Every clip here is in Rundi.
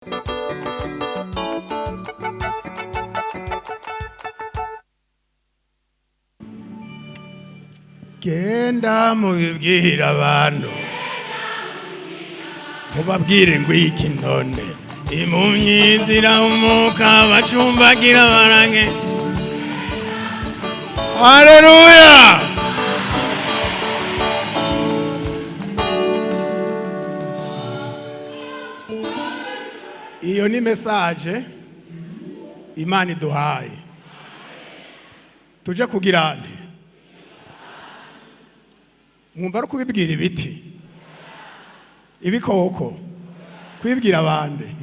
Genda mubibwira abantu, mubabwire ngo iki none impumyi zirahumuka, bacumbagira barange. Haleluya! Iyo ni message Imana iduhaye tuje kugira nte? Mwumva ari kubibwira ibiti, ibikoko, kubibwira abandi?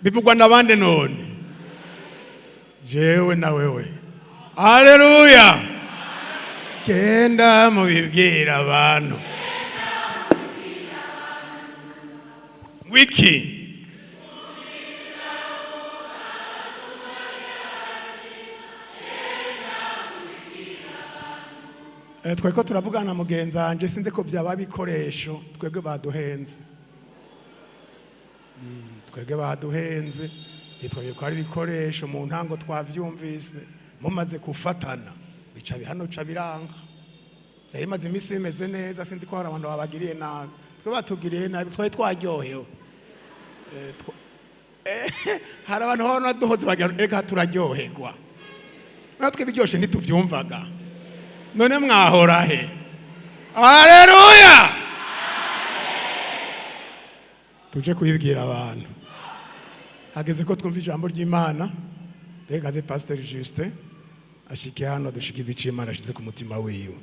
Bivugwa n'abandi none? Jewe na wewe. Haleluya! Genda mubibwira abantu wiki. Twariko turavugana na mugenzi wanje, sinzi ko vyaba bikoresho. Twebwe baduhenze. Twebwe baduhenze, nitwabye ko ari ibikoresho. Mu ntango twavyumvise mumaze gufatana, bica bihano ca biranga. Vyari bimaze iminsi bimeze neza, sinzi ko hari abantu babagiriye nabi. Twe batugiriye nabi, twari twaryohewe. Hari abantu babona duhoze bagira reka turaryoherwa, natwe ibiryoshe ntituvyumvaga. None mwahora he? Haleluya! Tuje kubibwira abantu. Hageze ko twumva ijambo ry'Imana. Reka Pasteur Justin ashike hano dushikize icyo Imana ashize ku mutima wiwe.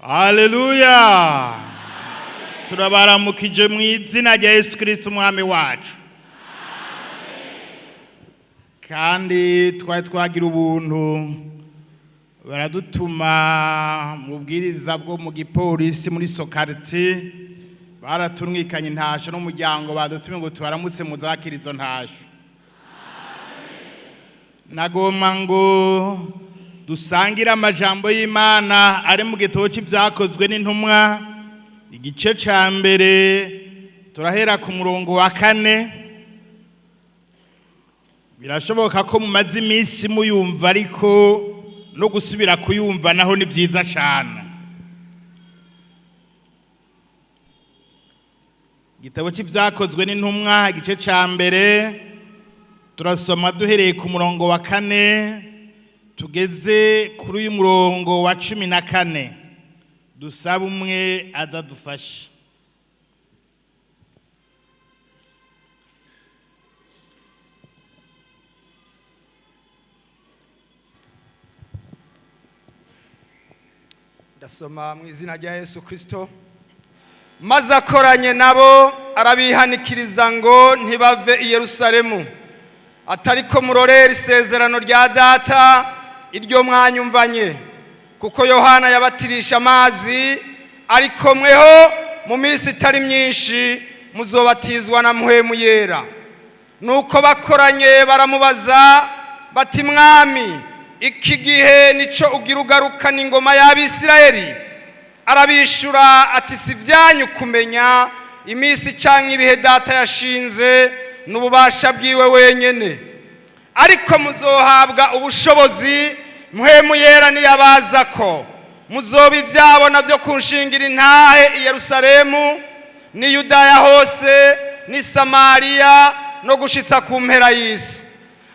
Haleluya! Turabaramukije mu izina rya Yesu Kristo umwami wacu. Kandi twari twagira ubuntu, baradutuma mu bwiriza bwo mu gipolisi muri Sokarti, baratumwikanye intasho n'umuryango, badutumye ngo tubaramutse muzakira izo ntasho. Nagomba ngo dusangire amajambo y'Imana ari mu gitabo c'Ivyakozwe n'Intumwa, igice ca mbere, turahera ku murongo wa 4. Birashoboka ko mumaze iminsi muyumva, ariko no gusubira kuyumva naho ni vyiza cane. Igitabo c'Ivyakozwe n'Intumwa, igice ca mbere, turasoma duhereye ku murongo wa 4 tugeze kuri uyu murongo wa 14. Dusaba umwe azadufashe. Ndasoma mu izina rya Yesu Kristo. Maze akoranye nabo arabihanikiriza ngo ntibave i Yerusalemu, atariko murorera isezerano rya Data iryo mwanyumvanye, kuko Yohana yabatirisha amazi, ariko mweho mu minsi itari myinshi muzobatizwa na Mpwemu Yera. Nuko bakoranye baramubaza bati: "Mwami, iki gihe nico ugira ugarukana ingoma y'Abisirayeli?" Arabishura ati: "Si ibyanyu kumenya iminsi canke ibihe Data yashinze n'ububasha bwiwe wenyene, ariko muzohabwa ubushobozi Mpwemu Yera niyabaza ko, muzoba ivyabona byo kunshingira intahe i Yerusalemu n'i Yudaya hose n'i Samariya no gushitsa ku mpera y'isi."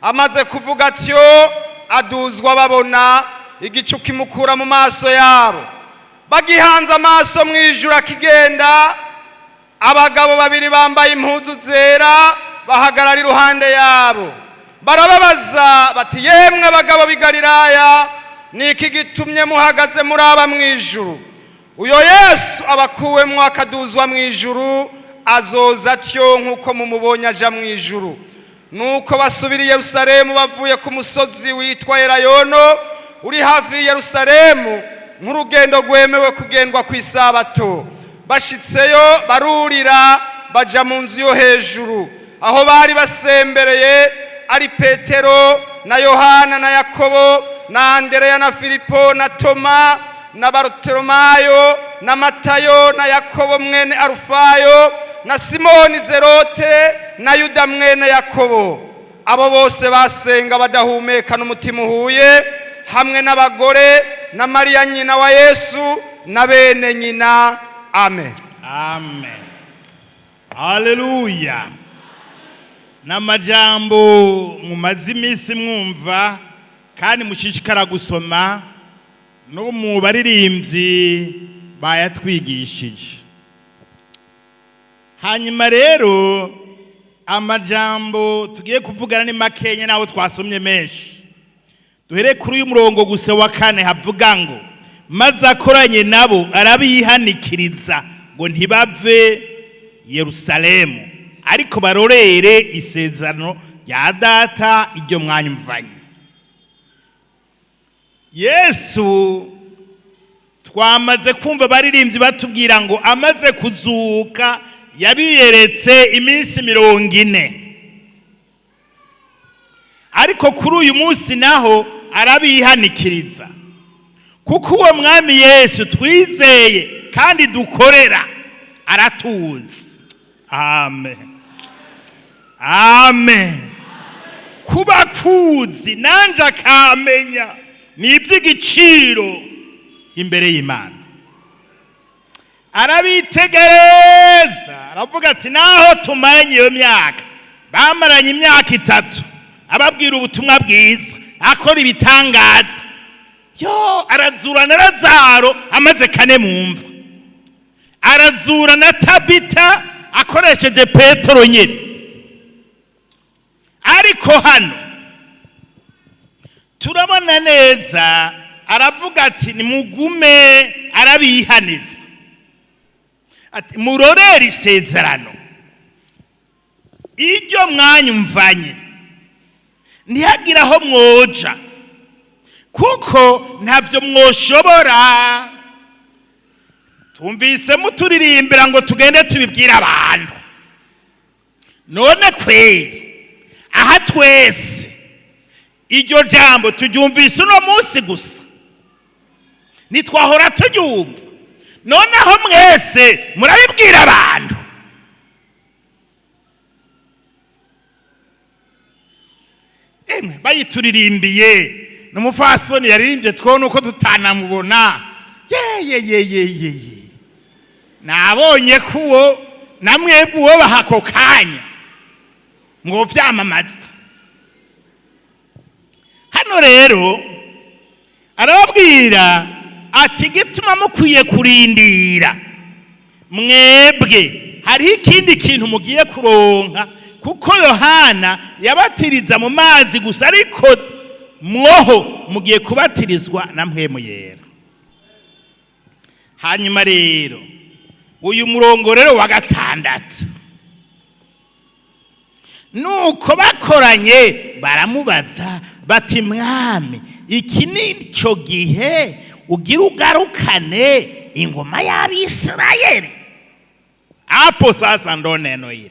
Amaze kuvuga atyo, aduzwa babona, igicu kimukura mu maso yabo. Bagihanze amaso mu ijuru akigenda, abagabo babiri bambaye impuzu zera bahagarara iruhande yabo. Barababaza bati: "Yemwe abagabo b'i Galilaya, ni iki gitumye muhagaze muraba mu ijuru? Uyo Yesu abakuwemwo akaduzwa mu ijuru azoza atyo nk'uko mumubonye aja mu ijuru." Nuko basubira i Yerusalemu bavuye ku musozi witwa Elayono, uri hafi y'i Yerusalemu, nk'urugendo rwemewe kugendwa ku isabato. Bashitseyo barurira, baja mu nzu yo hejuru aho bari basembereye, ari Petero na Yohana na Yakobo na Andereya na Filipo na Toma na Barutolomayo na Matayo na Yakobo mwene Arufayo na Simoni Zerote na Yuda mwene Yakobo. Abo bose basenga badahumeka n'umutima uhuye, hamwe n'abagore na Mariya nyina wa Yesu na bene nyina. Amen. Amen, haleluya. N'amajambo mumaze iminsi mwumva kandi mushishikara gusoma, no mu baririmbyi bayatwigishije. Hanyuma rero amajambo tugiye kuvugana ni makenya, naho twasomye menshi. Duhere kuri uyu murongo gusa wa 4, havuga ngo: "Maze akoranye nabo arabihanikiriza ngo ntibave Yerusalemu, ariko barorere isezerano rya Data iryo mwanyumvanye." Yesu twamaze kumva abaririmbyi batubwira ngo amaze kuzuka yabiyeretse iminsi 40, ariko kuri uyu munsi naho arabihanikiriza, kuko uwo mwami Yesu twizeye kandi dukorera aratuzi. Amen, amen. Kuba kuzi nanje akamenya ni iby'igiciro imbere y'Imana. Arabitegereza, aravuga ati: "Naho tumaranye iyo myaka." Bamaranye imyaka 3 ababwira ubutumwa bwiza, akora ibitangaza, yo arazura na Lazaro amaze 4 mu mva, arazura na Tabita akoresheje Petero nyine. Ariko hano turabona neza aravuga ati: "Nimugume." Arabihaniza ati: "Murorere isezerano iryo mwanyumvanye, ntihagire aho mwoja, kuko ntabyo mwoshobora." Tumvise muturirimbira ngo tugende tubibwire abantu. None kweri aha twese iryo jambo turyumvise uno munsi gusa? Ntitwahora turyumva? Noneho mwese murabibwira abantu? Emwe, bayituririmbiye n'umufasoni yaririmbye, twone uko tutanamubona. Yeyeyeyeye, nabonye ko uwo namwebwe uwo bahako kanya ngo vyamamaza. Hano rero arababwira ati: "Gituma mukwiye kurindira, mwebwe hariho ikindi kintu mugiye kuronka, kuko Yohana yabatiriza mu mazi gusa, ariko mwoho mugiye kubatirizwa na Mpwemu Yera." Hanyuma rero uyu murongo rero wa 6: "Nuko bakoranye baramubaza bati: 'Mwami, iki ni cyo gihe ugira ugarukane ingoma y'Abisirayeli?'" Hapo sasa ndo neno ile.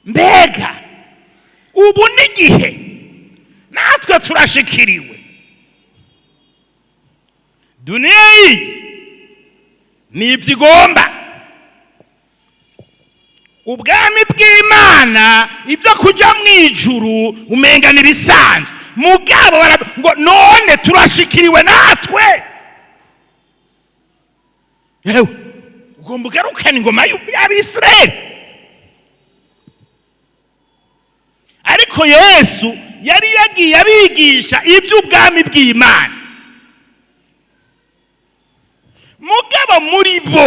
Mbega ubu n'igihe natwe turashikiriwe? Dunia hii ni ibyo igomba, ubwami bw'Imana, ibyo kujya mu ijuru umenga n'ibisanzwe. Mugabo ngo: "None turashikiriwe natwe? Yewe, ugomba ugarukane ingoma y'Abisirayeli?" Ariko Yesu yari yagiye abigisha iby'ubwami bw'Imana, mugabo muri bo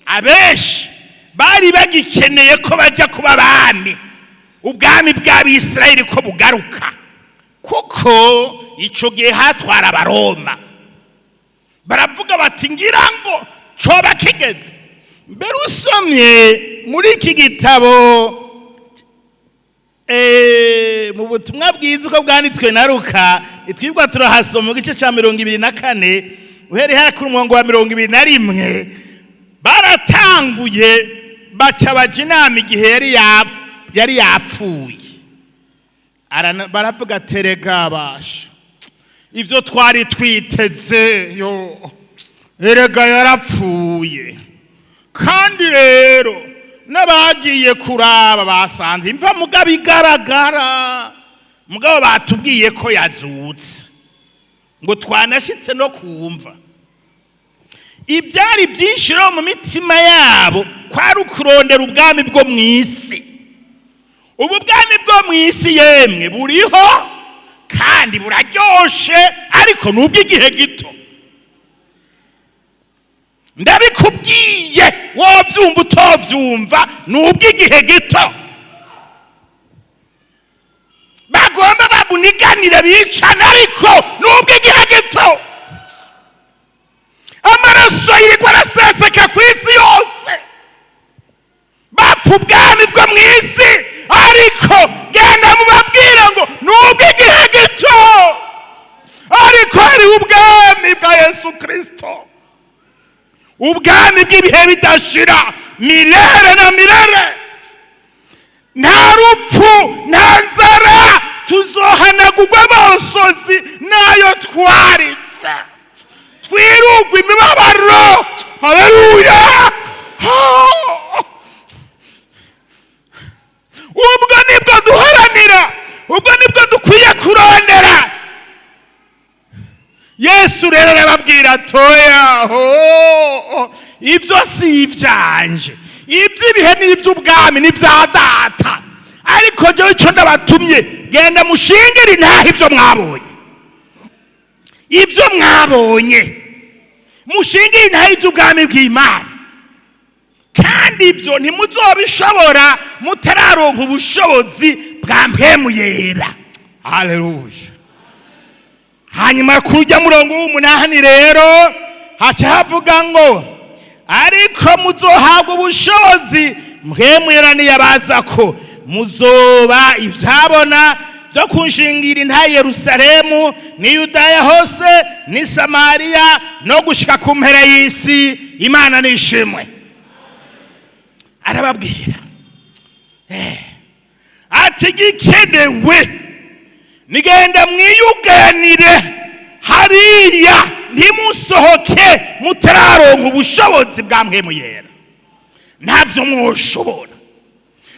abenshi bari bagikeneye ko bajya kuba abami. Ubwami bw'Abisirayeli ko bugaruka, kuko icyo gihe hatwara Abaroma. Baravuga bati: "Ngira ngo coba kigeze." Mbere usomye muri iki gitabo, mu butumwa bwiza uko bwanditswe na Luka, twibwa turahasoma mu gice cya 24, uhereye hariya kuri umurongo wa 21. Baratanguye baca baja inama igihe yari yapfuye. Baravuga: "Terega basha, ibyo twari twiteze yo, erega yarapfuye. Kandi rero n'abagiye kuraba basanze imva mugabo igaragara, mugabo batubwiye ko yazutse, ngo twanashitse no kumva." Ibyari byinshi rero mu mitima yabo kwari ukurondera ubwami bwo mu isi. Ubu bwami bwo mu isi, yemwe, buriho kandi buraryoshe, ariko ni ubw'igihe gito. Ndabikubwiye, wobyumva utobyumva, ni ubw'igihe gito. Bagomba babuniganire bicana, ariko ni ubw'igihe gito. Amaraso yirirwa araseseka ku isi yose, bapfa ubwami bwo mu isi, ariko genda mubabwire ngo ni ubw'igihe gito, ariko hariho ubwami bwa Yesu Kirisito, ubwami bw'ibihe bidashira, milele na milele. Nta rupfu, nta nzara, tuzohanagurwa amosozi n'ayo twaritse, twirugwa imibabaro. Haleluya! Ubwo nibwo duharanira, ubwo nibwo dukwiye kurondera. Yesu rero arababwira: "Toya, ho, ibyo si ibyanje, iby'ibihe n'iby'ubwami ni ibya Data. Ariko jyewe icyo ndabatumye, genda mushingire intahe ibyo mwabonye, ibyo mwabonye mushingire intahe iby'ubwami bw'Imana. Kandi ibyo ntimuzobishobora mutararonka ubushobozi bwa Mpwemu Yera." Haleluya! Hanyuma kujya murongo w'umunani rero haca havuga ngo: "Ariko muzohabwa ubushobozi Mpwemu Yera niyabaza ko, muzoba ibyabona byo kunshingira intahe Yerusalemu ni Yudaya hose ni Samariya no gushika ku mpera y'isi." Imana nishimwe. Arababwira ati: "Gikenewe nigenda mwiyuganire hariya, ntimusohoke mutararonka ubushobozi bwa Mpwemu Yera, ntabyo mwoshobora."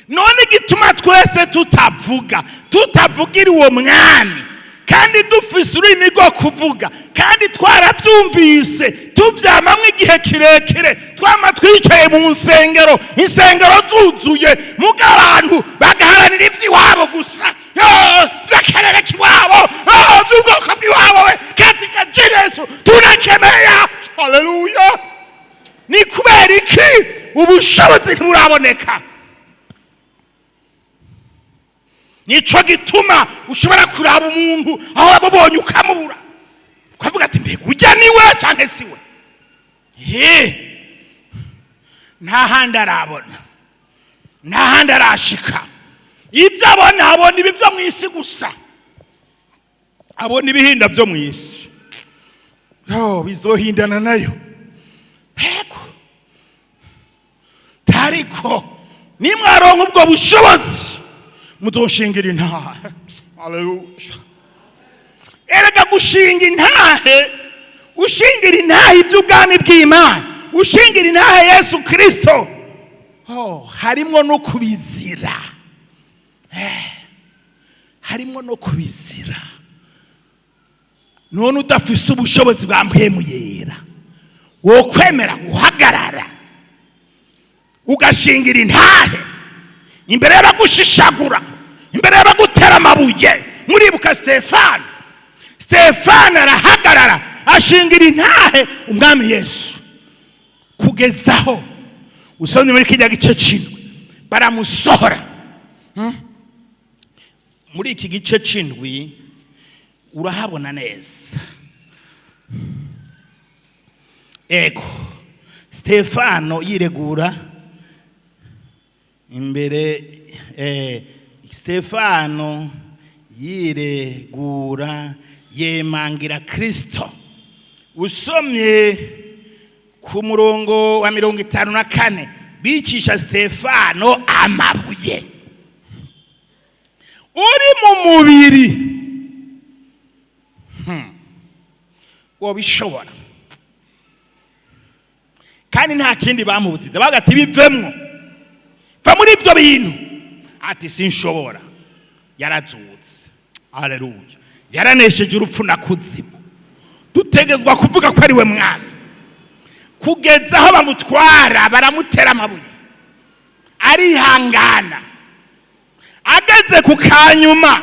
None igituma twese tutavuga, tutavugira uwo mwami, kandi dufise ururimi rwo kuvuga, kandi twarabyumvise, tubyamamwo igihe kirekire, twama twicaye mu nsengero, insengero zuzuye, muga abantu bagaharanira iby'iwabo gusa, by'akarere k'iwabo, by'ubwoko bw'iwabo, we katika jina Yesu tunakemea. Haleluya! Ni kubera iki? Ubushobozi ntiburaboneka. Nico gituma ushobora kuraba umuntu aho wamubonye ukamubura, ukavuga ati: "Mbega ujya niwe cyangwa si we?" He, nta handi arabona, nta handi arashika. Ibyo abona, abona ibi byo mu isi gusa, abona ibihinda byo mu isi. Yo bizohindana nayo hego, ariko nimwaronka ubwo bushobozi muzoshingira intahe. Haleluya! Erega gushinga intahe, ushingira intahe iby'ubwami bw'Imana, ushingira intahe Yesu Kirisito, oh, harimo no kubizira. Harimo no kubizira. None udafise ubushobozi bwa Mpwemu Yera, wokwemera guhagarara ugashingira intahe imbere y'abagushishagura, imbere y'abagutera amabuye? Muribuka Stefano. Stefano arahagarara, ashingira intahe Umwami Yesu, kugezaho usomye muri kijya gice cy'indwi baramusohora. Muri iki gice c'indwi urahabona neza. Ego, Stefano yiregura imbere, Stefano yiregura yemangira Kristo. Usomye ku murongo wa 54, bicisha Stefano amabuye. Uri mu mubiri wobishobora, kandi nta kindi bamubuziza. Bavuga ati: "Bivemwo, va muri ibyo bintu." Ati: "Sinshobora." Yarazutse, haleluya! Yaranesheje urupfu na kuzimu. Dutegezwa kuvuga ko ari we mwami. Kugeza aho bamutwara baramutera amabuye, arihangana. Ageze ku kanyuma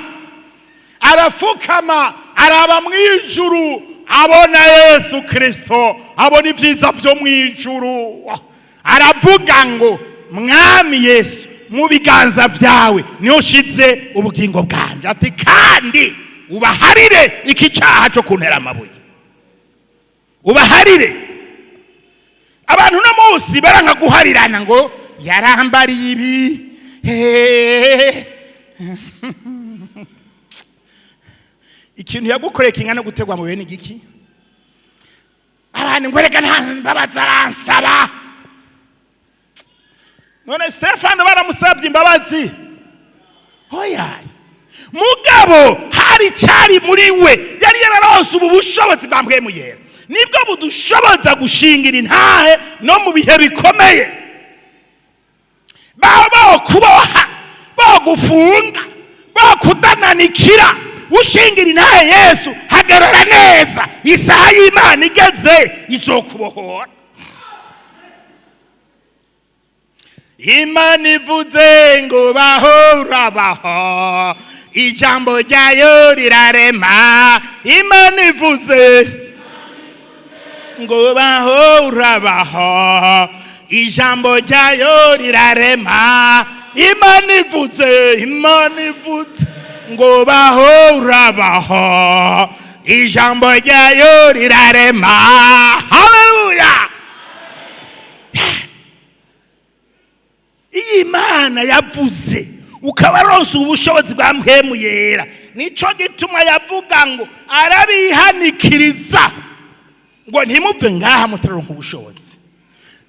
arafukama, araba mu ijuru, abona Yesu Kirisito, abona ibyiza byo mu ijuru, aravuga ngo: "Mwami Yesu, mu biganza byawe niho ushize ubugingo bwanjye." Ati: "Kandi ubaharire iki cyaha cyo kuntera amabuye, ubaharire." Abantu uno munsi baranka guharirana, ngo yarambariye ibi. Hehe. Ikintu yagukoreye kingana no gutegwa mu bene igiki. Abantu ngo: "Reka, nta mbabazi aransaba." None Stefano baramusabye imbabazi? Oya. Mugabo hari cyari muri we, yari yararonse ubu bushobozi bwa Mpwemu Yera. Nibwo budushoboza gushingira intahe no mu bihe bikomeye. Baba bokuboha, bogufunga, bokudananikira, ushingira intahe Yesu, hagarara neza. Isaha y'Imana igeze izokubohora. Imana ivuze ngo baho, urabaho. Ijambo ryayo rirarema. Imana ivuze ngo baho, urabaho. Ijambo ryayo rirarema. Imana ivuze, Imana ivuze ngo baho, urabaho. Ijambo ryayo rirarema. Haleluya! Iyo Imana yavuze, ukaba aronse ubushobozi bwa Mpwemu Yera, nico gituma yavuga ngo arabihanikiriza ngo ntimuve ngaha mutaronka ubushobozi.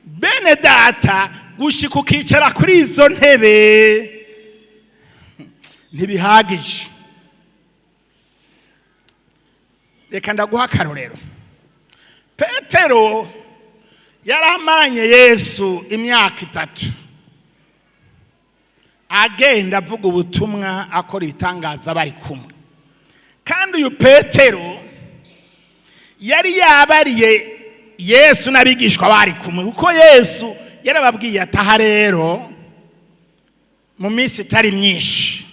Bene data, gushika ukicara kuri izo ntebe ntibihagije. Reka ndaguha akarorero. Petero yaramanye Yesu imyaka 3, agenda avuga ubutumwa, akora ibitangaza, bari kumwe. Kandi uyu Petero yari yabariye Yesu n'abigishwa bari kumwe, kuko Yesu yarababwiye ati: "Aha rero mu minsi itari myinshi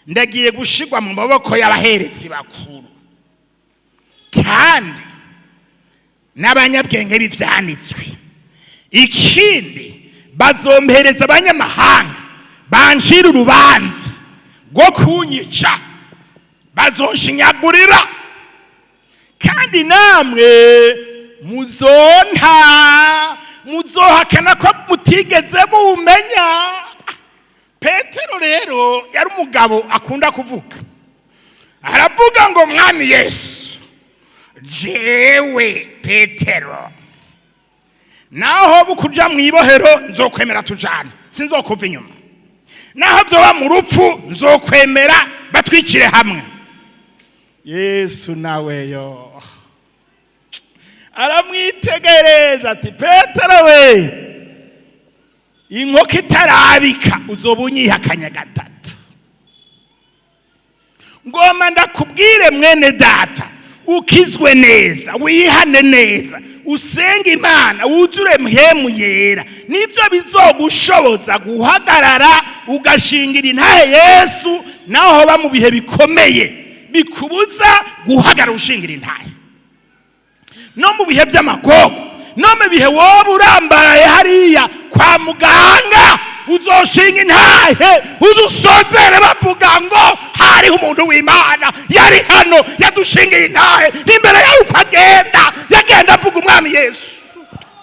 ndagiye gushigwa mu maboko y'abaherezi bakuru kandi n'abanyabwenge b'ivyanditswe. Ikindi, bazompereza abanyamahanga bancira urubanza rwo kunyica, bazonshinyagurira, kandi namwe muzonta, muzohakana ko mutigeze mumenya." Petero rero yari umugabo akunda kuvuga. Aravuga ngo: "Mwami Yesu, jewe Petero, naho bukuja mu ibohero nzokwemera tujana, sinzokuva inyuma. Naho vyoba mu rupfu nzokwemera batwicire hamwe." Yesu nawe yo aramwitegereza ati: "Petero we, inkoko itarabika uzoba unyihakanya gatatu." Ngoma ndakubwire, mwene data, ukizwe neza, wihane neza, usenge Imana, wuzure Mpwemu Yera, nibyo bizogushoboza guhagarara ugashingira intahe Yesu naho hoba mu bihe bikomeye bikubuza guhagarara ushingira intahe, no mu bihe by'amagogo, no mu bihe woba urambaraye hariya kwa muganga, uzoshinga intahe, uzusozere bavuga. Bavuga ngo hariho umuntu w'Imana yari hano yadushingiye intahe, n'imbere y'uko agenda yagenda avuga Umwami Yesu.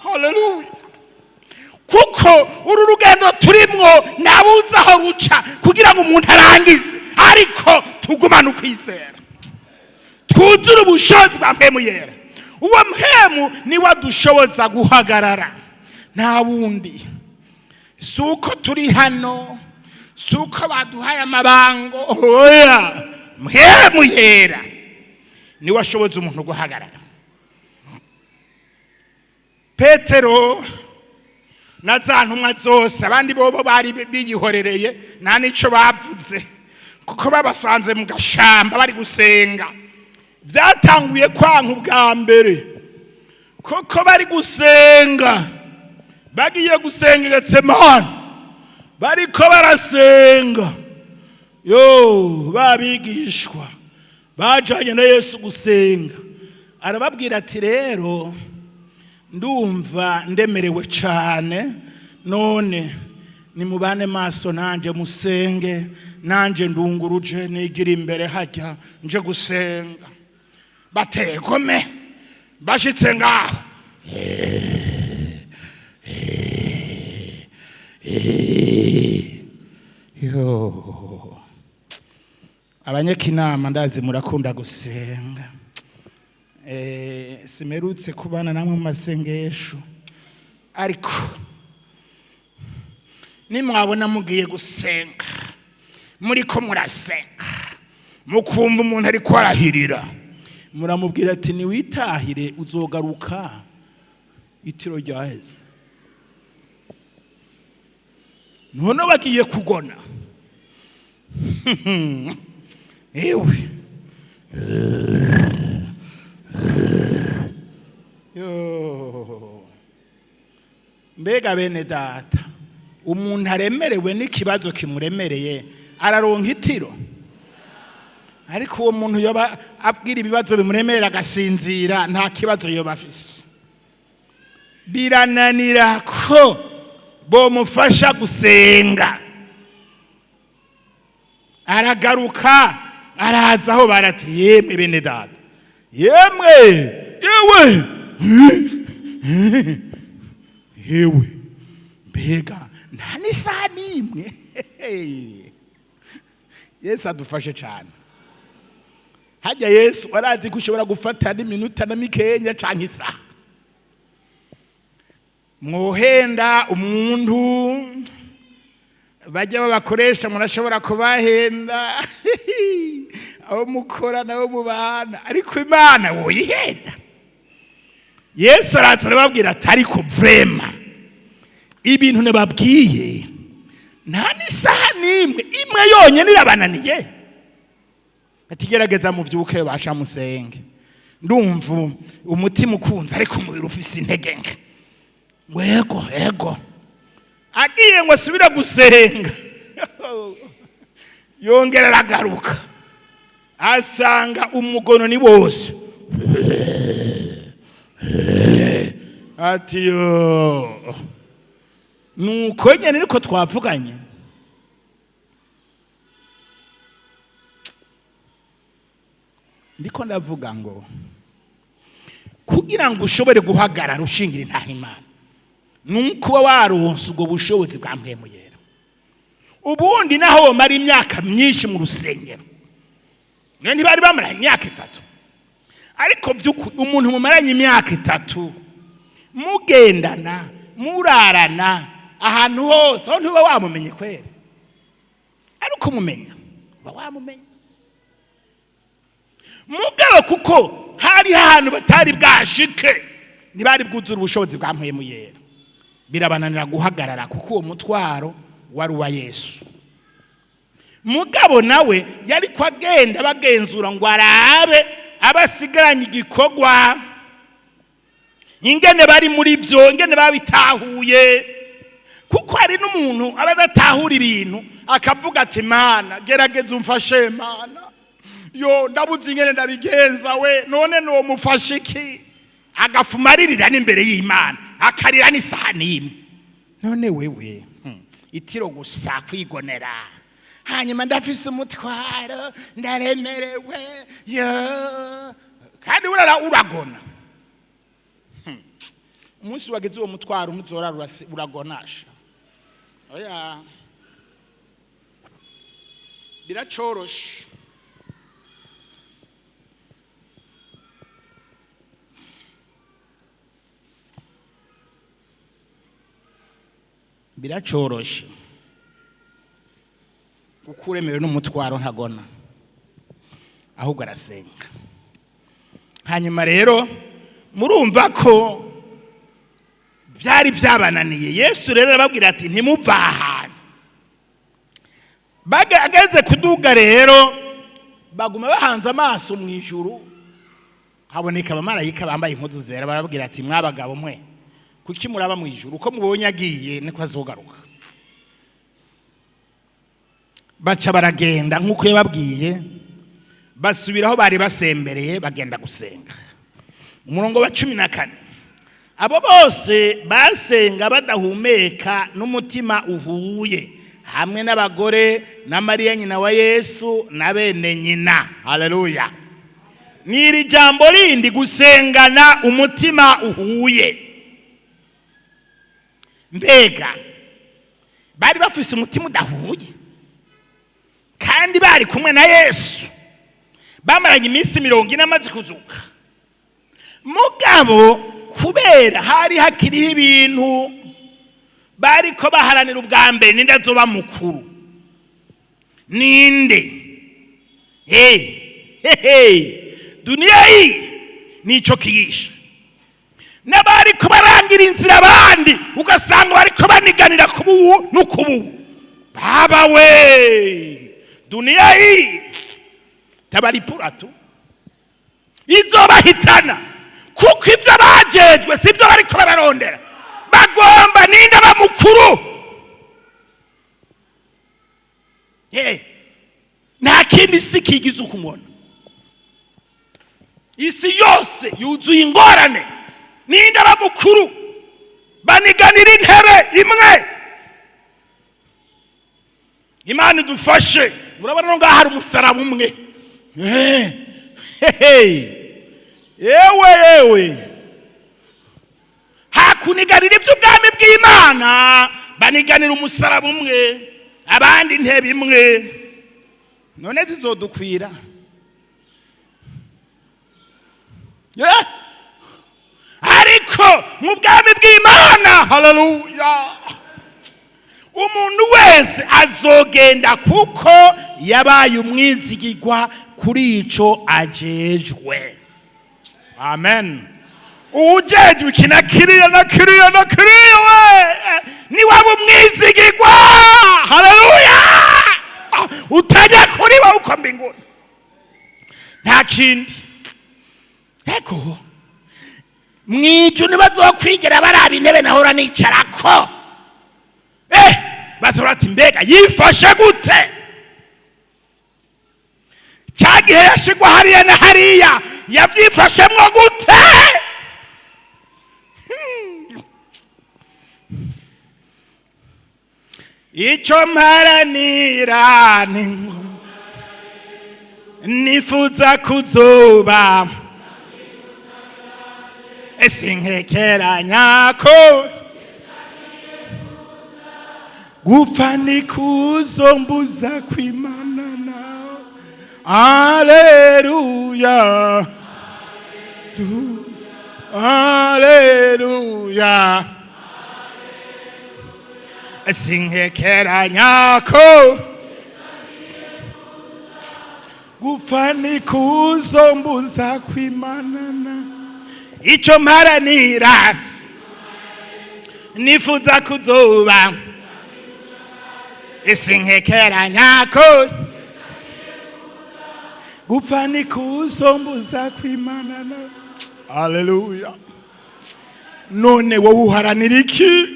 Haleluya! Kuko uru rugendo turimwo nabuze aho ruca kugira ngo umuntu arangize, ariko tugumane ukwizera, twuzure ubushobozi bwa Mpwemu Yera. Uwo Mpwemu niwe adushoboza guhagarara, nta wundi. Si uko turi hano, si uko baduhaye amabango, oya. Mpwemu Yera niwe ashoboza umuntu guhagarara. Petero na za ntumwa zose, abandi bobo bari biyihorereye, nta n'icyo bavuze, kuko babasanze mu gashamba bari gusenga. Byatanguye kwanka ubwa mbere kuko bari gusenga, bagiye gusenga i Getsemani, bariko barasenga. Yo babigishwa bajanye na Yesu gusenga, arababwira ati: "Rero ndumva ndemerewe cyane, none nimubane maso nanje musenge, nanje ndunguruje nigira imbere hajya nje gusenga." Bategome bashitse ngaho, yo abanyakinama ndazi murakunda gusenga. Simerutse kubana namwe mu masengesho, ariko nimwabona mugiye gusenga, muriko murasenga, mukumva umuntu ariko arahirira, muramubwira ati: "Niwitahire, uzogaruka itiro ryaheze." None bagiye kugona ewe. Yo. Mbega bene data, umuntu aremerewe n'ikibazo kimuremereye araronka itiro? Ariko uwo muntu yoba abwira ibibazo bimuremerera agasinzira, nta kibazo yoba afise. Birananira ko bomufasha gusenga. Aragaruka, araza aho barati: "Yemwe bene data, yemwe, yewe yewe, mbega nta n'isaha n'imwe?" Yesu adufashe cyane. Hajya Yesu arazi ko ushobora gufata n'iminota na mikenya canke isaha. Mwohenda umuntu bajya babakoresha, murashobora kubahenda abo mukora nabo mubana, ariko Imana woyihenda? Yesu araza arababwira ati: "Ariko vraiment ibintu nababwiye, nta n'isaha n'imwe, imwe yonyine irabananiye?" Ati: "Gerageza muvyuke basha musenge, ndumva umutima ukunze ariko umubiri ufise intege nke." Ngo: "Ego, ego." Agiye ngo asubire gusenga, yongera aragaruka, asanga umugono ni wose. Ati: "Yo, nuko nyene niko twavuganye." Ndiko ndavuga ngo kugira ngo ushobore guhagarara ushingira intaha Imana, nuko uba waronse ubwo bushobozi bwa Mpwemu Yera. Ubundi naho womara imyaka myinshi mu rusengero, niyo ntibari bamaranye imyaka 3, ariko by'ukuri umuntu mumaranye imyaka 3 mugendana, murarana ahantu hose, aho ntuba wamumenye kwera? Ariko umumenya, uba wamumenye. Mugabo kuko hari ahantu batari bwashike, ntibari bwuzure ubushobozi bwa Mpwemu Yera, birabananira guhagarara, kuko uwo mutwaro wari uwa Yesu. Mugabo nawe yari ko agenda bagenzura ngo arabe abasigaranye igikorwa, ingene bari muri byo, ingene babitahuye, kuko hari n'umuntu aba adatahura ibintu, akavuga ati: "Mana, gerageza umfashe, Mana, yo ndabuze ingene ndabigenza we, none nomufashe iki?" Agafuma aririra n'imbere y'Imana, akarira n'isahani imwe. None wewe, itiro gusa kwigonera. Hanyuma ndafise umutwaro, ndaremerewe yo, kandi urara uragona. Umunsi wagize uwo mutwaro ntuzorara uragonasha. Oya, biracoroshe. Biracoroshe kuko uremewe n'umutwaro ntagona, ahubwo arasenga. Hanyuma rero murumva ko byari byabananiye. Yesu rero arababwira ati ntimuva ahantu. Bageze kuduga rero baguma bahanze amaso mu ijuru, haboneka abamarayika bambaye impuzu zera, barababwira ati mwabagabo mwe, kuki muraba mu ijuru? Uko mubonye agiye niko azogaruka. Baca baragenda nk'uko yababwiye, basubira aho bari basembereye, bagenda gusenga. Umurongo wa 14: abo bose basenga badahumeka n'umutima uhuye, hamwe n'abagore na Mariya nyina wa Yesu na bene nyina. Haleluya! Ni iri jambo rindi, gusengana umutima uhuye. Mbega bari bafise umutima udahuye kandi bari kumwe na Yesu, bamaranye iminsi 40 amaze kuzuka? Mugabo kubera hari hakiriho ibintu bariko baharanira ubwa mbere, ninde azoba mukuru, ninde? Hey, dunia hii nico kiyisha. N'abariko barangira inzira abandi, ugasanga bariko baniganira kubuwu n'ukubuwu. Baba we, dunia hii tabaripura tu, izobahitana, kuko ivyo bajejwe sivyo bariko bararondera. Bagomba ninde aba mukuru. Nta kindi si kigize ukumubona. Isi yose yuzuye ingorane, ninde aba mukuru, baniganira intebe imwe. Imana idufashe. Murabona no ngaha hari umusaraba umwe. Yewe yewe, hakuniganira iby'ubwami bw'Imana, baniganira umusaraba umwe, abandi intebe imwe. None zizodukwira? Ariko mu bwami bw'Imana, haleluya, umuntu wese azogenda kuko yabaye umwizigirwa kuri ico ajejwe. Amen. Uwujejwe iki na kiriya na kiriya na kiriya, we ni waba umwizigirwa. Haleluya! Utajya kuri we uko mbinguni, nta kindi. Ego, mwiju ntibazokwigera baraba intebe nahora nicarako. Bazora ati mbega yifashe gute? Cya gihe yashigwa hariya na hariya yavyifashemwo gute? Icyo mparanira ni nifuza kuzoba, sinkekeranya ko gupfa nikuzombuza kwimana nawe. Haleluya, haleluya, sinkekeranya ko gupfa nikuzombuza kwimana nawe. Icyo mparanira nifuza kuzoba, sinkekeranya ko gupfa nikuzombuza kwimana nawe. Haleluya! None wowe uharanira iki?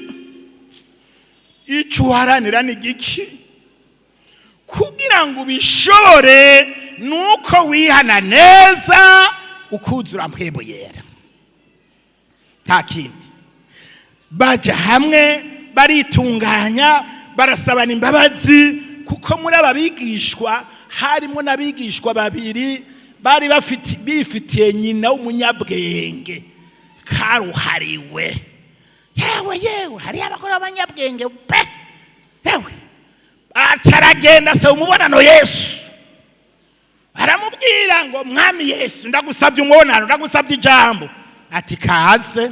Icyo uharanira ni giki? Kugira ngo ubishobore nuko wihana neza, ukuzura Mpwemu Yera, nta kindi. Baja hamwe baritunganya, barasabana imbabazi. Kuko muri aba bigishwa harimo n'abigishwa babiri bari bafite bifitiye nyina w'umunyabwenge karuhariwe. Yewe yewe, hariyo abagore b'abanyabwenge pe! Yewe, aca aragenda asaba umubonano Yesu, aramubwira ngo: "Mwami Yesu, ndagusabye umubonano, ndagusabye ijambo." Ati: "Kaze."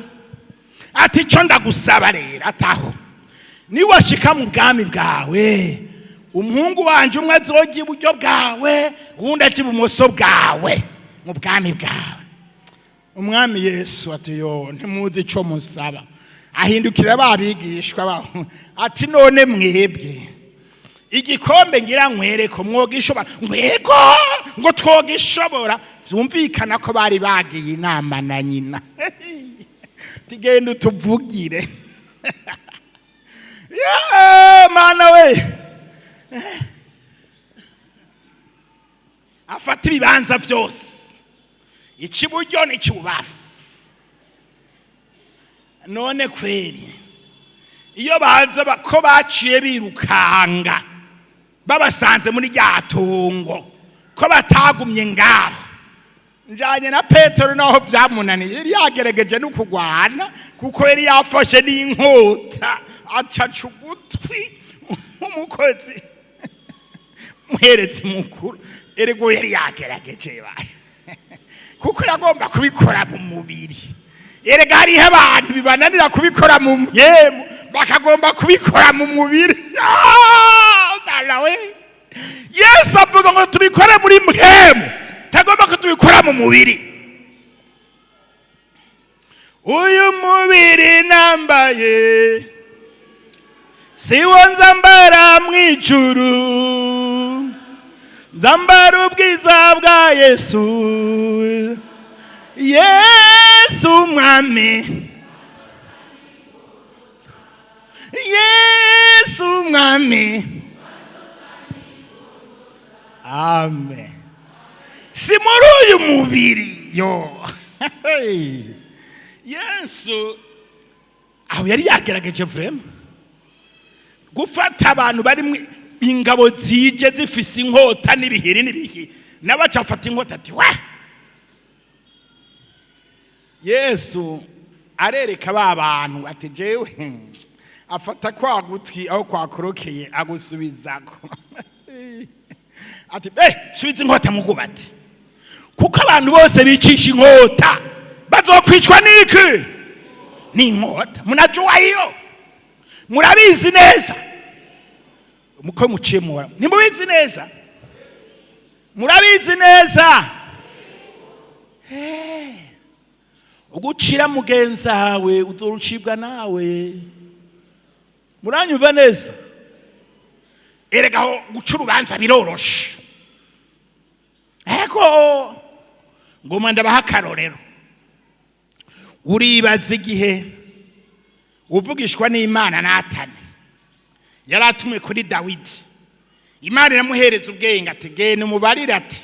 Ati: "Icyo ndagusaba rero, ataho niwashika mu bwami bwawe, umuhungu wanje umwe azojya iburyo bwawe, uwundi aja ibumoso bwawe mu bwami bwawe." Umwami Yesu ati: "Yo, ntimuzi ico musaba." Ahindukira ba bigishwa baho ati: "None mwebwe, igikombe ngira nkwereko mwogishobora?" Ngwego ngo: "Twogishobora." Vyumvikana ko bari bagiye inama na nyina, tigenda utuvugire. Ya mana we, afata ibibanza vyose, ikiburyo n'ikibubafu. None kweri, iyo baza ko baciye birukanga babasanze muri rya tungo, ko batagumye ngaho njanye na Petero, naho byamunaniye, yari yagerageje no kugwana, kuko yari yafashe n'inkota acaca ugutwi umukozi muherezi mukuru. Erego yari yagerageje baye, kuko yagomba kubikora mu mubiri. Erega hariho abantu bibananira kubikora mu mpemu, bakagomba kubikora mu mubiri. Ah, Bana we, Yesu avuga ngo tubikore muri mpemu, ntagomba ko tubikora mu mubiri. Uyu mubiri nambaye siwo nzambara mw'ijuru, nzambara ubwiza bwa Yesu. Yesu mwami, Yesu mwami, amen. Si muri uyu mubiri yo. Yesu aho yari yagerageje vraiment gufata abantu bari ingabo zije zifise inkota n'ibihiri n'ibihi, nawe aca afata inkota ati: "We!" Yesu arereka ba bantu ati: "Jewe." Afata kwa gutwi aho kwakorokeye, agusubizako ati: "Eh, subiza inkota mu rwubati, kuko abantu bose bicisha inkota bazokwicwa n'iki? N'inkota." Mnajua hiyo, murabizi neza muko muciye mubara. Ntimubizi neza? Murabizi neza. Ugucira mugenzi wawe uzorucibwa nawe. Muranyumva neza? Erega aho guca urubanza biroroshe. Ego, ngoma ndabaha akarorero. Uribaza igihe uvugishwa n'Imana Natani yari atumwe kuri Dawidi, Imana iramuhereza ubwenge ati: "Genda umubarire ati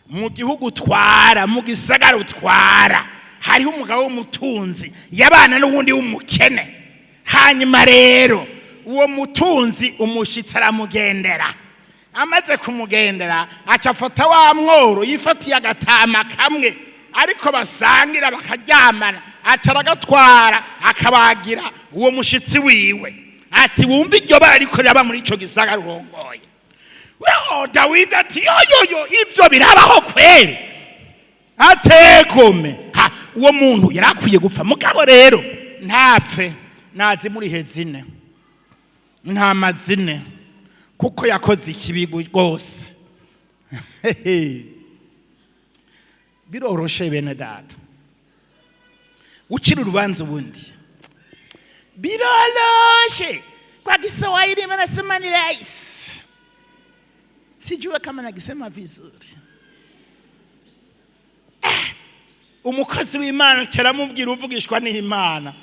mu gihugu utwara, mu gisagara utwara, hariho umugabo w'umutunzi yabana n'uwundi w'umukene. Hanyuma rero uwo mutunzi umushitsi aramugendera. Amaze kumugendera, aca afata wa mworo yifatiye agatama kamwe ariko basangira bakaryamana, aca aragatwara akabagira uwo mushitsi wiwe, ati wumve iryo bara ariko riraba muri ico gisagara urongoye." Yo, Dawidi ati: "Yoyoyo, ibyo birabaho kweri?" Ategome ha, uwo muntu yari akwiye gupfa, mugabo rero ntapfe, nazi muri hezine ntama zine, kuko yakoze ikibi rwose." Biroroshe bene data gucira urubanza ubundi, biroroshe. Kwa Kiswahili wanasema ni rahisi, sijua kama nakisema vizuri. Umukozi w'Imana caramubwira, uvugishwa n'Imana,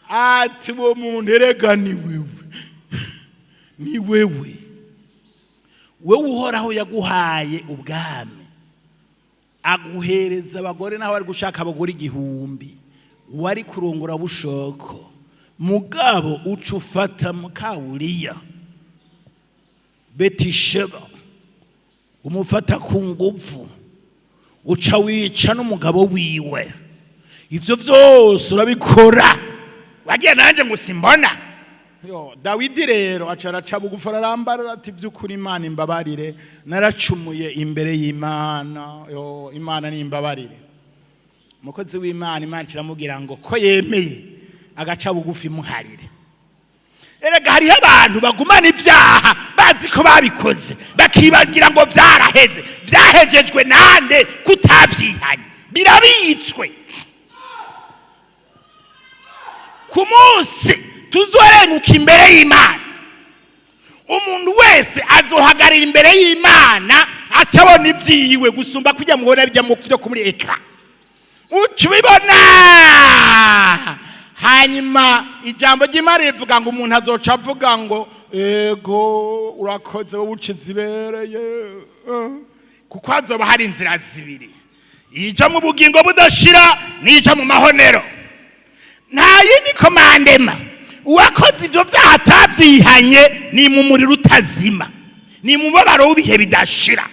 ati: "Uwo muntu erega ni wewe, ni wewe. Wewe Uhoraho yaguhaye ubwami, aguhereza abagore, naho bari gushaka abagore 1000 wari kurongora bushoko, mugabo uca ufata mukawuriya." Betisheba umufata ku nguvu, uca wica n'umugabo wiwe. Ivyo vyose urabikora, wagiye nanjye ngo simbona. Yo, Dawidi rero aca araca bugufi, ararambara, ati: "By'ukuri Imana imbabarire, naracumuye imbere y'Imana. Yo, Imana nimbabarire." Umukozi w'Imana, Imana iramubwira ngo ko yemeye agaca bugufi, muharire. Erega hariho abantu bagumana ibyaha bazi ko babikoze, bakibagira ngo byaraheze. Byahejejwe nande kutabyihanye? Birabitswe. Ku munsi tuzorenguka imbere y'Imana, umuntu wese azohagarara imbere y'Imana, acabona ibyiwe gusumba kujya mubona bijya mu byo muri eka uca ubibona. Hanyuma ijambo ry'Imana rivuga ngo umuntu azoca avuga ngo: "Ego, urakoze wowe uca izibereye," kuko hazoba hari inzira zibiri, ija mu bugingo budashira n'ija mu mahonero. Nta yindi commandement. Uwakoze ibyo byaha atabyihanye ni mu muriro utazima, ni mu mubabaro w'ibihe bidashira.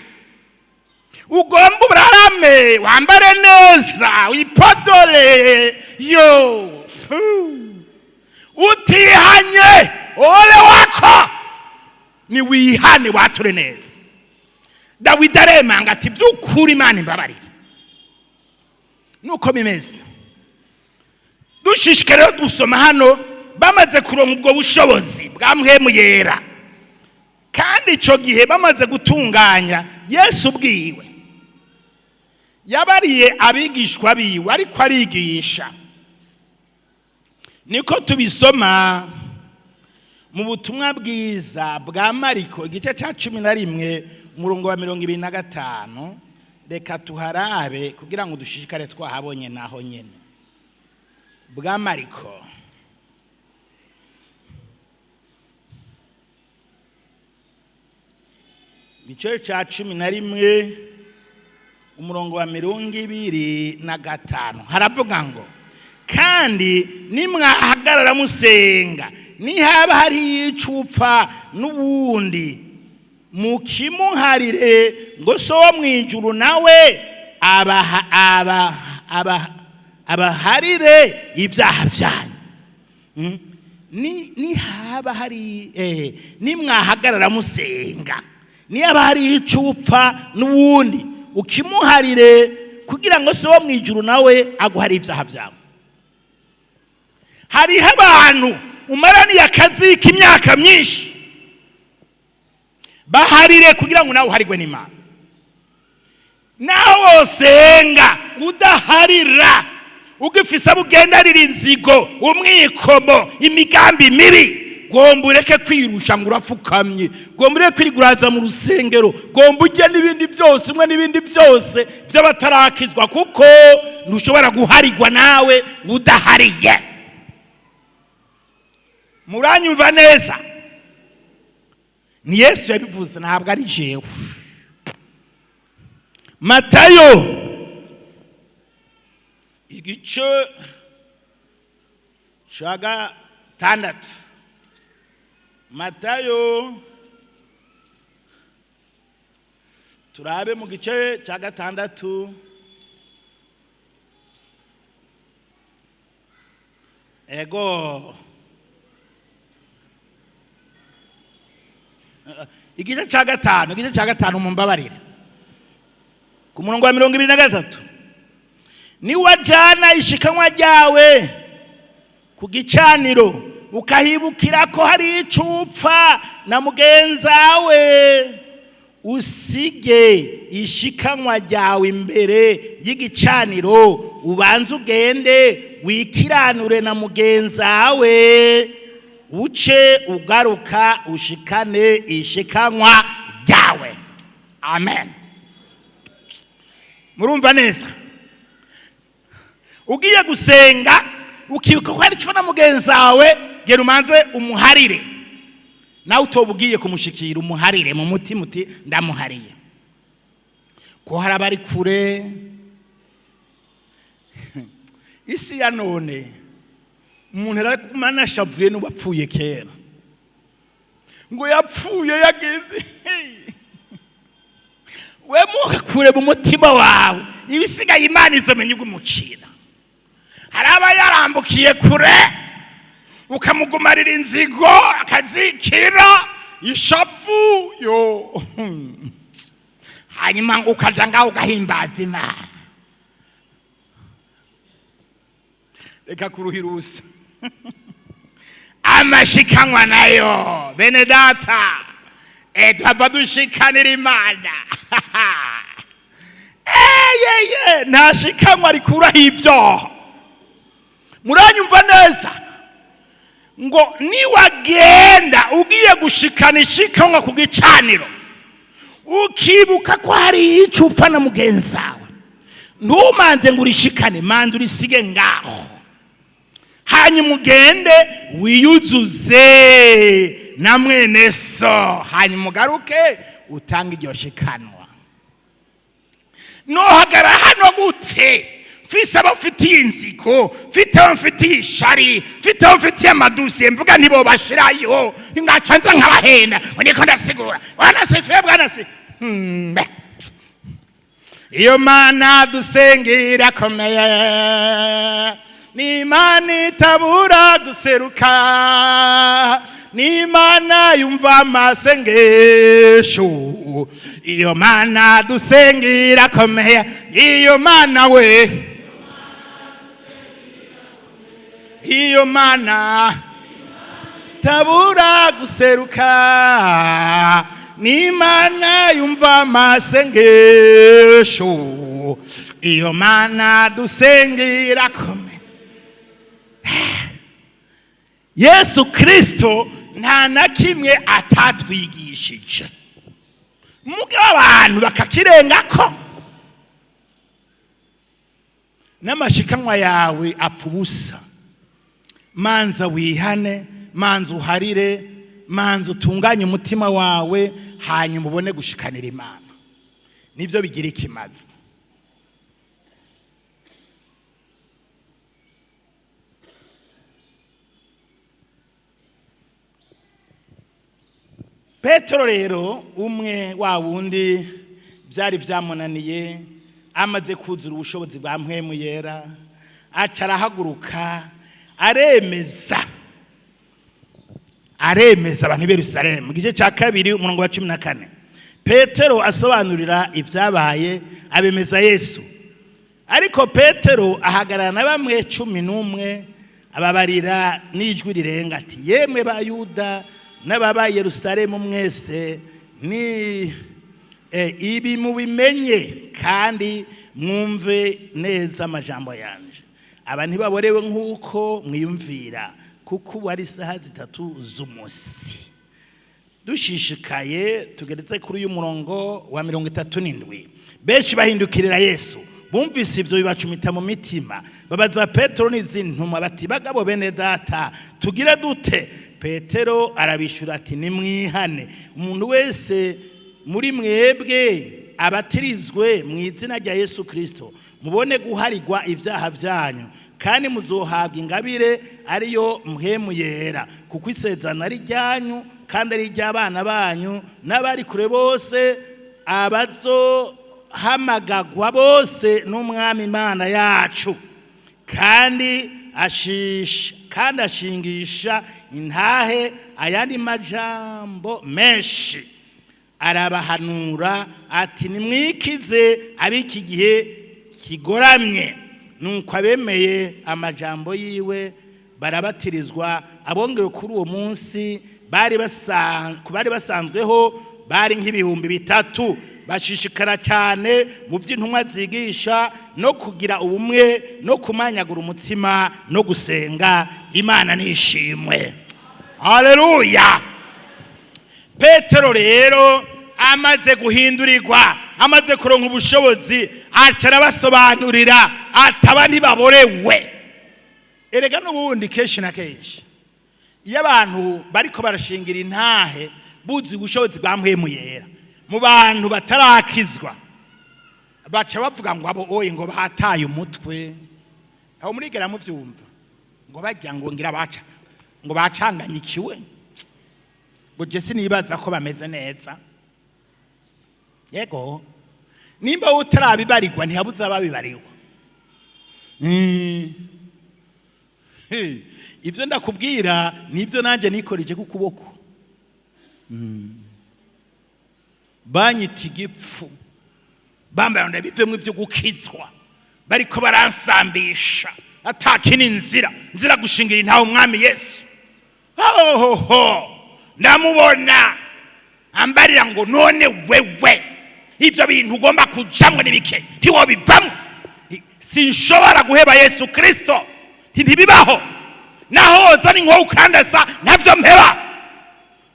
Ugomba urarame, wambare neza, wipodore, yo fu. Utihanye, ole wako. Ni wihane, wature neza. Dawidi aremanga ati: "By'ukuri Imana imbabarire." Nuko bimeze. Dushishikare rero dusoma hano. Bamaze kuronka ubwo bushobozi bwa Mpwemu Yera, kandi icyo gihe bamaze gutunganya, Yesu ubwiwe yabariye abigishwa biwe ariko arigisha. Niko tubisoma mu butumwa bwiza bwa Mariko, igice cya 11, umurongo wa 25. Reka tuharabe kugira ngo dushishikare twahabonye naho nyene. Bwa Mariko, igice cya 11, umurongo wa 25, haravuga ngo: "Kandi nimwahagarara musenga, nihaba hari icupfa n'ubundi, mukimuharire, ngo So wo mu ijuru nawe abaharire ibyaha byanyu." Nihaba hari nimwahagarara musenga, niba hari icupfa n'uwundi, ukimuharire, kugira ngo So wo mu ijuru nawe aguharire ibyaha byawe. Hariho abantu umaraniye akazi k'imyaka myinshi. Baharire kugira ngo nawe uharigwe n'Imana. Nawe wosenga udaharira, ugifise abo ugendarira inzigo, umwikomo, imigambi mibi, gomba ureke kwirusha ngo urapfukamye, gomba ureke kwiguraza mu rusengero, gomba ujye n'ibindi byose, umwe n'ibindi byose by'abatarakizwa, kuko ntushobora guharigwa nawe udahariye. Muranyumva neza? Ni Yesu yabivuze, ntabwo ari jewe. Matayo, igice cya 6. Matayo, turabe mu gice cya 6. Ego, igice cya 5, igice cya 5, mumbabarire, ku murongo wa 23: "Niwajana ishikanwa ryawe ku gicaniro, ukahibukira ko hari icupfa na mugenzawe, usige ishikanwa ryawe imbere y'igicaniro, ubanze ugende wikiranure na mugenzawe, uce ugaruka ushikane ishikanwa ryawe." Amen. Murumva neza? Ugiye gusenga, ukibuka ko hari icyo na mugenzi wawe, gera umanze umuharire. Nawe utoba ugiye kumushikira, umuharire mu mutima uti: "Ndamuhariye." Ko hari abari kure. Isi ya none, umuntu araguma anashavuye n'uwapfuye kera. Ngo yapfuye yageze. We mukure mu mutima wawe, ibisigaye Imana izomenya ugumucira. Hari aba yarambukiye kure, ukamugumarira inzigo akazikira ishavu yo, hanyuma ukaja ngaho ugahimbaza Imana. Reka kuruhirusa amashikanwa nayo, bene data, tuhava dushikanira Imana. Eyeye, nta shikanwa rikuraho ibyaha. Muranyumva neza? Ngo niwagenda ugiye gushikana ishikanwa ku gicaniro, ukibuka ko hari icyo upfa na mugenzi wawe, ntumanze ngo urishikane, manze urisige ngaho, hanyuma ugende wiyuzuze na mwene so, hanyuma ugaruke utange iryo shikanwa. Nohagara hano gute mfise abo mfitiye inzigo, mfite abo mfitiye ishari, mfite abo mfitiye amadusiye, mvuga ntibo bashirayo, ngaca nza nkabahenda ngo niko ndasigura? Bwana sifiwe, bwana si. Iyo Mana dusenga irakomeye, ni Imana itabura guseruka, ni Imana yumva amasengesho. Iyo Mana dusenga irakomeye, iyo Mana we, iyo Mana tabura guseruka, ni Imana yumva amasengesho. Iyo Mana dusenga irakomeye. Yesu Kristo nta na kimwe atatwigishije, mugabo abantu bakakirengako. N'amashikanwa yawe apfa ubusa. Manza wihane, manza uharire, manza utunganye umutima wawe, hanyuma ubone gushikanira Imana. Nibyo bigira ikimazi. Petero rero, umwe wa wundi byari byamunaniye, amaze kuzura ubushobozi bwa Mpwemu Yera, aca arahaguruka, aremeza, aremeza abantu b'i Yerusalemu. Igice cya 2, umurongo wa 14, Petero asobanurira ibyabaye, abemeza Yesu. Ariko Petero ahagarara na bamwe 11, ababarira n'ijwi rirenga ati: "Yemwe ba Yuda n'ababa Yerusalemu mwese, ni ibi mubimenye kandi mwumve neza amajambo yanje. Aba ntibaborewe nk'uko mwiyumvira, kuko ubu ari isaha 3 z'umunsi." Dushishikaye tugeretse kuri uyu murongo wa 37: Benshi bahindukirira Yesu bumvise ibyo, bibacumita mu mitima, babaza Petero n'izindi ntumwa bati: "Bagabo bene data, tugire dute?" Petero arabishyura ati: "Nimwihane, umuntu wese muri mwebwe abatirizwe mu izina rya Yesu Kirisito, mubone guharigwa ibyaha byanyu, kandi muzohabwa ingabire ariyo Mpwemu Yera, kuko isezerano ari ryanyu kandi ari iry'abana banyu n'abari kure bose, abazohamagagwa bose n'Umwami Imana yacu." Kandi ashingisha intahe ayandi majambo menshi, arabahanura ati: "Nimwikize ab'iki gihe kigoramye." Nuko abemeye amajambo yiwe barabatirizwa. Abongewe kuri uwo munsi bari basanzweho bari nk'3,000. Bashishikara cyane mu by'intumwa zigisha, no kugira ubumwe, no kumanyagura umutsima, no gusenga. Imana nishimwe, haleluya. Petero rero amaze guhindurirwa, amaze kuronka ubushobozi, aca arabasobanurira ataba ntibaborewe. Erega n'ubundi kenshi na kenshi iyo abantu bariko barashingira intahe buzi ubushobozi bwa Mpwemu Yera, mu bantu batarakizwa baca bavuga ngo abo oye ngo bataye umutwe. Aho murigera muvyumva ngo bajya ngo ngira baca ngo bacanganyikiwe. Ngo je sinibaza ko bameze neza. Yego, nimba wowe utarabibarirwa, ntihabuze ababibarirwa. Hey, ibyo ndakubwira nibyo nanjye nikoreje ku kuboko. Banyita igipfu, bambaye ngo bivemo ibyo gukizwa, bariko baransambisha atakini inzira nzira gushingira intawe Umwami Yesu. Hohoho, ndamubona ambarira ngo: "None wewe ibyo bintu ugomba kujamwo n'ibike ntiwobivamo?" Sinshobora guheba Yesu Kristo. Ntibibaho, naho ni nko ukandasa ntabyo mpeba.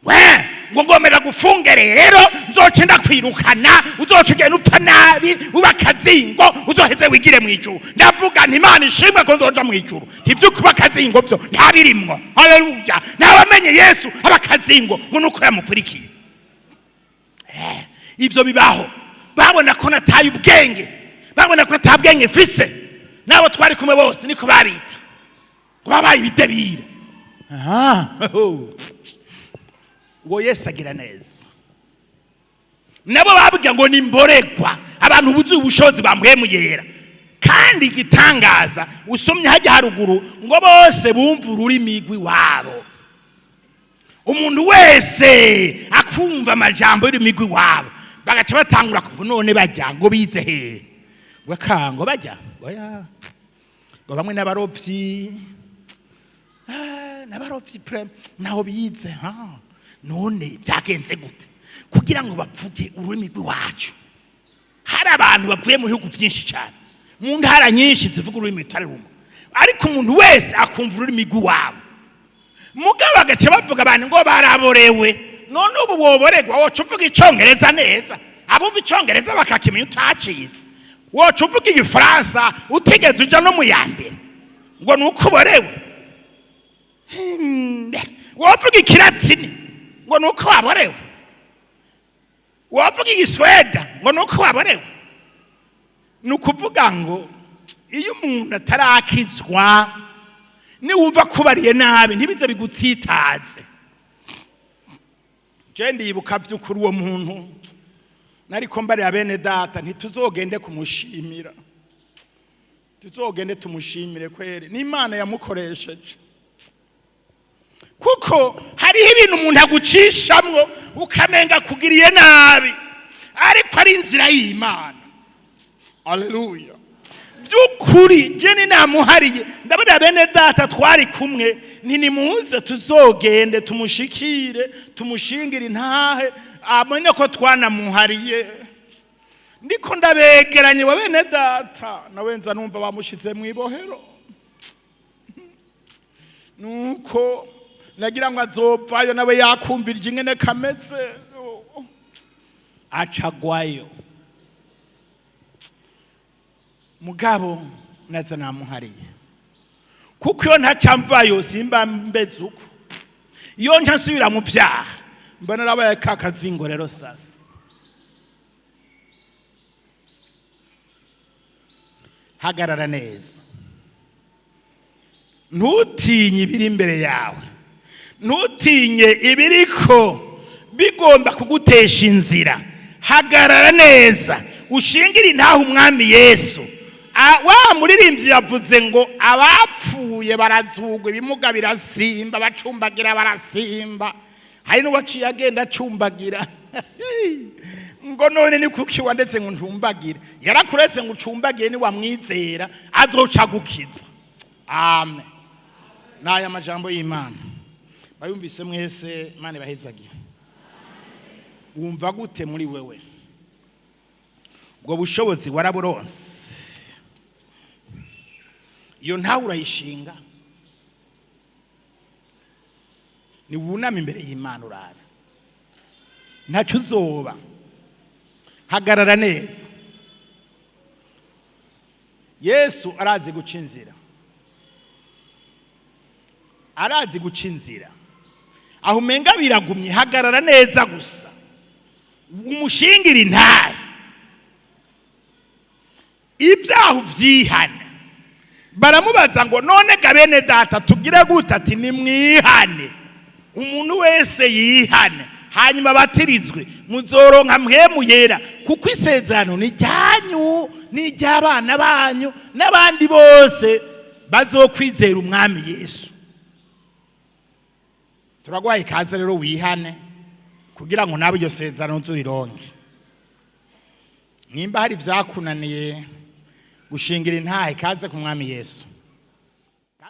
We ngo ngomera gufunge rero, nzoce ndakwirukana, uzoca ugenda upfa nabi, uba akazingo, uzoheze wigire mu ijuru. Ndavuga nti: "Imana ishimwe ko nzoja mu ijuru, ibyo kuba akazingo byo ntabirimwo." Haleluya! Ntawamenye Yesu aba akazingo ngo nuko yamukurikiye. Ibyo bibaho. Babona ko nataye ubwenge, babona ko ata bwenge mfise. N'abo twari kumwe bose niko babita, ngo babaye ibidebire. Aha, ngo Yesu agira neza. Nabo babwira ngo nimboregwa, abantu buzuye ubushobozi bamuhemuyera. Kandi igitangaza, usomye hajya haruguru ngo bose bumva ururimi rw'iwabo, umuntu wese akumva amajambo y'ururimi rw'iwabo, bagaca batangura ngo: "None bajya ngo bize hehe?" Ngo akango bajya oya, ngo bamwe n'abarovyi. Ah, n'abarovyi pre naho bize. Ha, none byagenze gute kugira ngo bavuge ururimi rw'iwacu? Hari abantu bavuye mu bihugu byinshi cyane, mu ntara nyinshi zivuga ururimi rutari rumwe, ariko umuntu wese akumva ururimi rw'iwabo. Mugabo bagaca bavuga abantu ngo baraborewe. None ubu woboregwa, woca uvuga Icongereza neza, abumva Icongereza bakakimenya utacitse? Woca uvuga Igifaransa utigeze uja no mu ya mbere ngo ni uko uborewe? Wovuga Ikilatini ngo ni uko waborewe? Wovuga Igisweda ngo ni uko waborewe? Ni ukuvuga ngo iyo umuntu atarakizwa, niwumva kubariye nabi, ntibize bigutsitaze. Je ndibuka by'ukuri uwo muntu nariko mbarira bene data, ntituzogende kumushimira, tuzogende tumushimire kweri n'Imana yamukoresheje, kuko hariho ibintu umuntu agucishamwo ukamenga kugiriye nabi, ariko ari inzira y'Imana. Aleluya! By'ukuri je ninamuhariye, ndabona bene data twari kumwe, nti: "Nimuze tuzogende tumushikire, tumushingire intahe, amenye ko twanamuhariye." Ndiko ndabegeranye wa bene data, nawe nza numva bamushize mu ibohero. Nuko nagira ngo azopfayo, nawe yakumvirije ingene kameze, acagwayo. Mugabo naza namuhariye, kuko iyo ntacamvayo simba mbeze uko. Iyo nca nsubira mu vyaha, mba narabaye ka kazingo. Rero sasa hagarara neza, ntutinye ibiri imbere yawe, ntutinye ibiriko bigomba kugutesha inzira. Hagarara neza, ushingire intahe Umwami Yesu. Wa muririmbyi yavuze ngo abapfuye barazugwa, ibimuga birasimba, abacumbagira barasimba. Hari n'uwaciye agenda acumbagira ngo: "None ni kuki wandetse ngo ncumbagire?" Yarakuretse ngo ucumbagire, niwamwizera azoca agukiza. Amen. N'aya majambo y'Imana bayumvise mwese, Imana ibahezagiye. Wumva gute muri wewe? Ubwo bushobozi waraburonse? Iyo ntawe urayishinga. Ni wuname imbere y'Imana urabe, ntacyo uzoba. Hagarara neza. Yesu arazi guca inzira, arazi guca inzira aho umenga biragumye. Hagarara neza gusa, umushingira intahe, ibyaha uvyihane. Baramubaza ngo: "None ga bene data, tugire gute?" Ati: "Nimwihane." Umuntu wese yihane, hanyuma abatirizwe, muzoronka Mpwemu Yera, kuko isezerano ni ryanyu n'iry'abana banyu n'abandi bose bazokwizera Umwami Yesu. Turaguhaye ikaze rero, wihane kugira ngo nawe iryo sezerano uzurironke. Nimba hari ibyakunaniye gushingira intahe, ikaze ku Mwami Yesu.